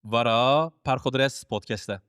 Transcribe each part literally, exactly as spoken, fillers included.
Vara Perxudres Podcast e.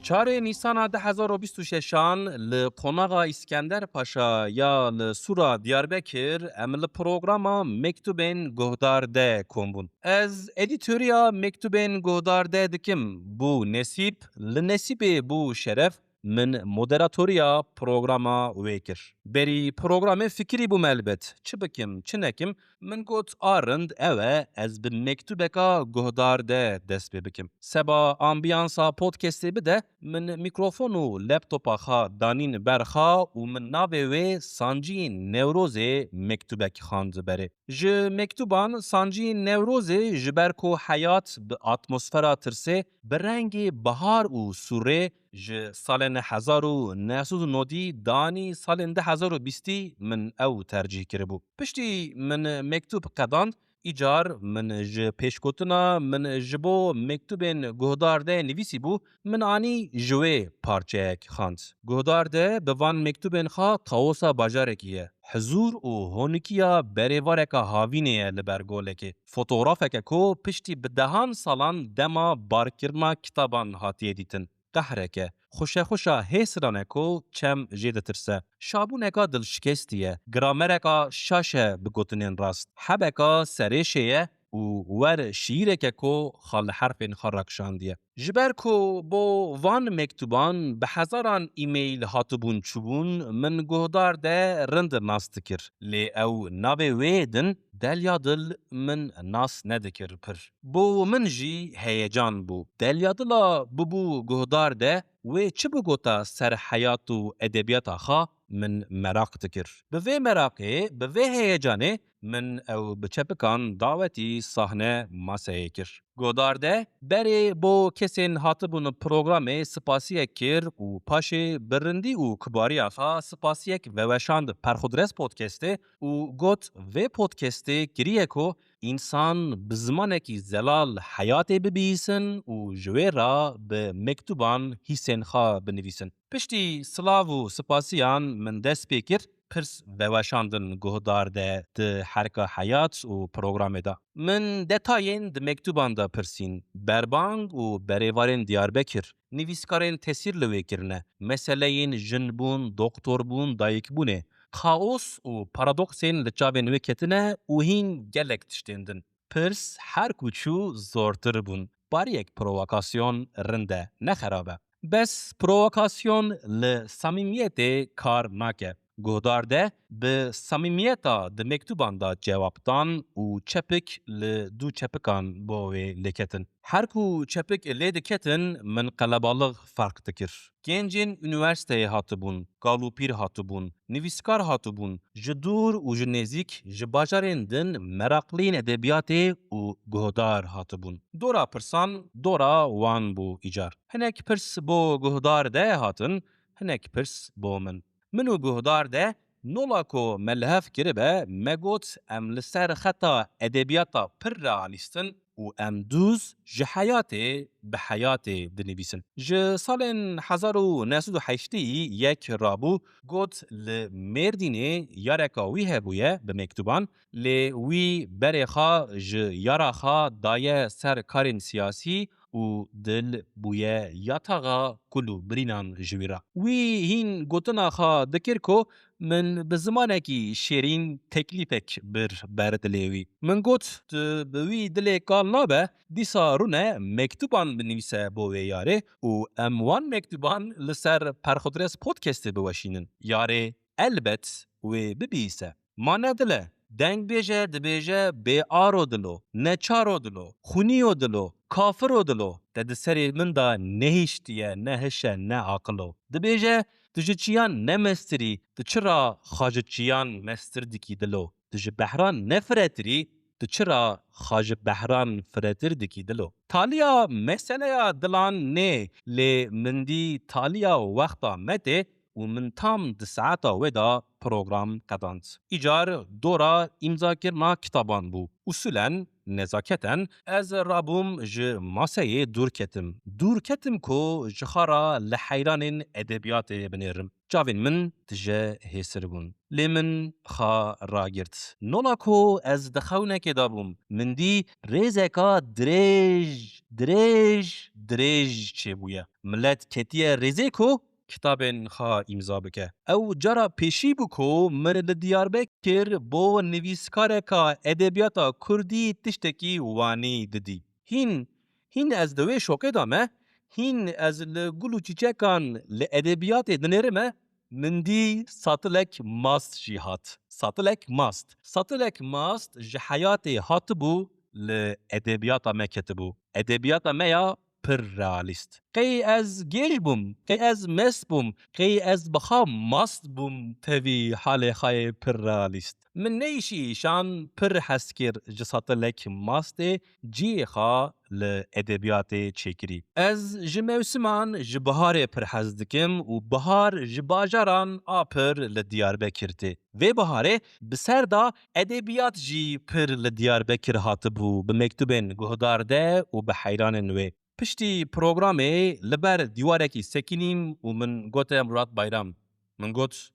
Çarê Nîsana du hezar û bîst û şeşan li qonaxa Îskender Paşa ya li Sûra Diyarbekir em li programa Mektubên Guhdar de kom bûn. Ez edîtoriya Mektubên Guhdar de dikim, bû nesîb, li nesîbê bû şeref, min moderatoriya programa wê kir. Berî programê fikirî bûm elbet. Çi bikim, çi nekim? Min got, a rind ew e, ez bi mektubeka guhdar de dest pê bikim. Seba ambiyansa podcastê bide, min mîkrofon û laptopa xwe danîn ber xwe û min navê wê Sancî Newrozê mektubek xwend berê. Ji mektuban Sancî Newrozê ji ber ku heyat bi atmosfera tirsê, bi rengê bihar û sûrê ji salên hezar û neh sed û nodî danî salên du hezar û bîstî min ew tercîh kiribû. Piştî min mektûb qedand, îcar min ji pêşgotina min ji bo mektûbên guhdar de nivîsîbû, min anî ji wê parçeyek xwend. Guhdar de bi van mektûbên xwe kaosa bajarekî ye. Hizûr û honikiya berêvareka havînê ye li ber golekê. Fotografeke ku piştî bi dehan salan dema barkirina kitaban hatiye dîtin. Qehreke, xuşexuşa hêsiran e ku çem jê ditirse. Şabûneka dilşikestî ye. Gramereka şaş e bi gotinên rast. Hebeka serêşê ye û wer şîîreke ku xwe li herfên xwe rakişandiye. Ji ber ku bo van mektûban bi hezaran e-mail hatibûn çûbûn, min guhdar de rind nas dikir. Lê ew navê wê din Delya Dil min nas nedikir pir. Bo min jî heyecan bû. Delya Dila bibû guhdar de wê çi bigota ser heyat û edebiyata xwe min meraq dikir. Bi vê meraqê, bi vê heyecanê min ew bi çepikan dawetî sahne maseyê kir. Guhdar de berê bo kesên hatibûn programê spasiyek kir û paşê bi rindî û kibariya xwe spasiyek veweşand Perxudres Podcastê û got, vê podcastê kiriye ku însan bi zimanekî zelal heyatê bibihîsin û ji wê re bi mektûban hîsên xwe binivîsin. Piştî silav û spasiyan min dest pê kir pirs veweşandin guhdar de di herka heyat û programê de. Min detayên di mektûban de pirsîn, berbang û berêvarên Diyarbekir, nivîskarên tesîr li wê kirine, meseleyên jinbûn, doktorbûn, dayikbûnê, kaos û paradoksên li çavên wê ketine û hîn gelek tiştên din. Pirs her ku çû zortir bûn. Bariyek provokasyon rind e, ne xerab e. Bes provokasyon li samîmiyetê kar nake. Guhdar de bi samîmiyeta di mektûban de cewab dan û çepik li dû çepikan bo wê lêketin. Her ku çepik lê diketin, min qelebalix ferq dikir. Gencên unîversîteyê hatibûn, kalûpîr hatibûn, nivîskar hatibûn, ji dûr û ji nêzîk, ji bajarên din meraqliyên edebiyatê û guhdar hatibûn. Dora pirsan, dora wan bû îcar. Hinek pirs bo guhdar de hatin, hinek pirs bo min. Min û guhdar de nola ku me li hev kiribe, me got em li ser xeta edebiyata pir re anîstin û em dûz ji heyatê bi heyatê dinivîsin. Ji salên hezar û neh sed û heştê yek rabû, got li Mêrdînê yareka wî hebûye bi mektûban, lê wî berê xwe ji yara xwe daye ser karên siyasî û dil bûye yataxa kul û birînan ji wî re. Wî hîn gotina xwe dikir ku min bi zimanekî şêrîn teklîfek bir ber dilê wî. Min got, tu bi wî dilê kal nabe, dîsa rûne mektûban binivîse bo wê yarê û em wan mektûban li ser Perxudres Podcastê biweşînin. Yarê elbet wê bibihîse. Ma ne dil e. Dengbêje dibêje bê aro dilo, neçaro dilo, xwîniyo dilo, kafiro dilo, te di serê min de nehiştiye, ne hiş e, ne aqil o. Dibêje, tu ji çiyan ne mestirî, tu çira xwe ji çiyan mestir dikî dilo? Tu ji behran ne firetirî, tu çira xwe ji behran firetir dikî dilo? Taliya meseleya dilan nê, lê min dî taliya wexta me tê û min tam di saeta wê de program qedand. Îcar dora îmzakirina kitaban bû. Usulen, nezaketen, ez rabûm ji maseyê dûr ketim. Dûr ketim ku ji xwe re li heyranên edebiyatê binêrim. Çavên min tije hêsir bûn. Lê min xwe ragirt. Nola ku ez di xewnekê de bûm, min dî rêzeka dirêj, dirêj, dirêj çêbûye. Milet ketiye rêzê ku kitabên xwe îmza bike. Ew cara pêşî bû ku min li Diyarbekir bo nivîskareka edebiyata kurdî tiştekî wanî didî. Hîn, hîn ez di wê şoqê de me, hîn ez li gul û çîçekan li edebiyatê dinêrime, min dî satilek mast jî hat. Satilek mast. Satilek mast ji heyatê hatibû li edebiyata me ketibû. Edebiyata me ya pir realîst. Qey ez gêj bûm, qey ez mest bûm, qey ez bi xwe mast bûm tevî halê xwe yê pir realîst. Min neyşî îşan pir hez kir ji satilek mastê cihê xwe li edebiyatê çêkirî. Ez ji mewsiman, ji biharê pir hez dikim û bihar ji bajaran a pir li Diyarbekir tê. Vê biharê bi ser de edebiyat jî pir li Diyarbekir hatibû bi mektûbên guhdar de û bi heyranên wê. Piştî programê li ber dîwarekî sekinîm û min gote Murat Bayram. Min got,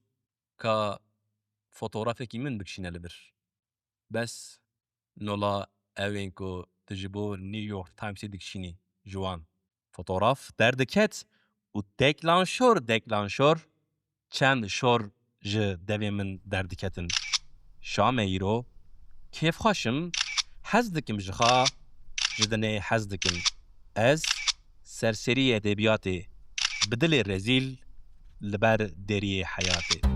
ka fotografekî min bikişîne li vir. Bes nola ew ên ku tu ji bo New York Timesê dikişînî ji wan. Fotograf derdiket û deklanşor deklanşor çend şor ji devê min derdiketin. Şam e îro, kêfxweş im, hez dikim ji xwe, ji dinê hez dikim. Ez serserî edebiyatê, bi dilê rezîl li ber deriyê heyatê.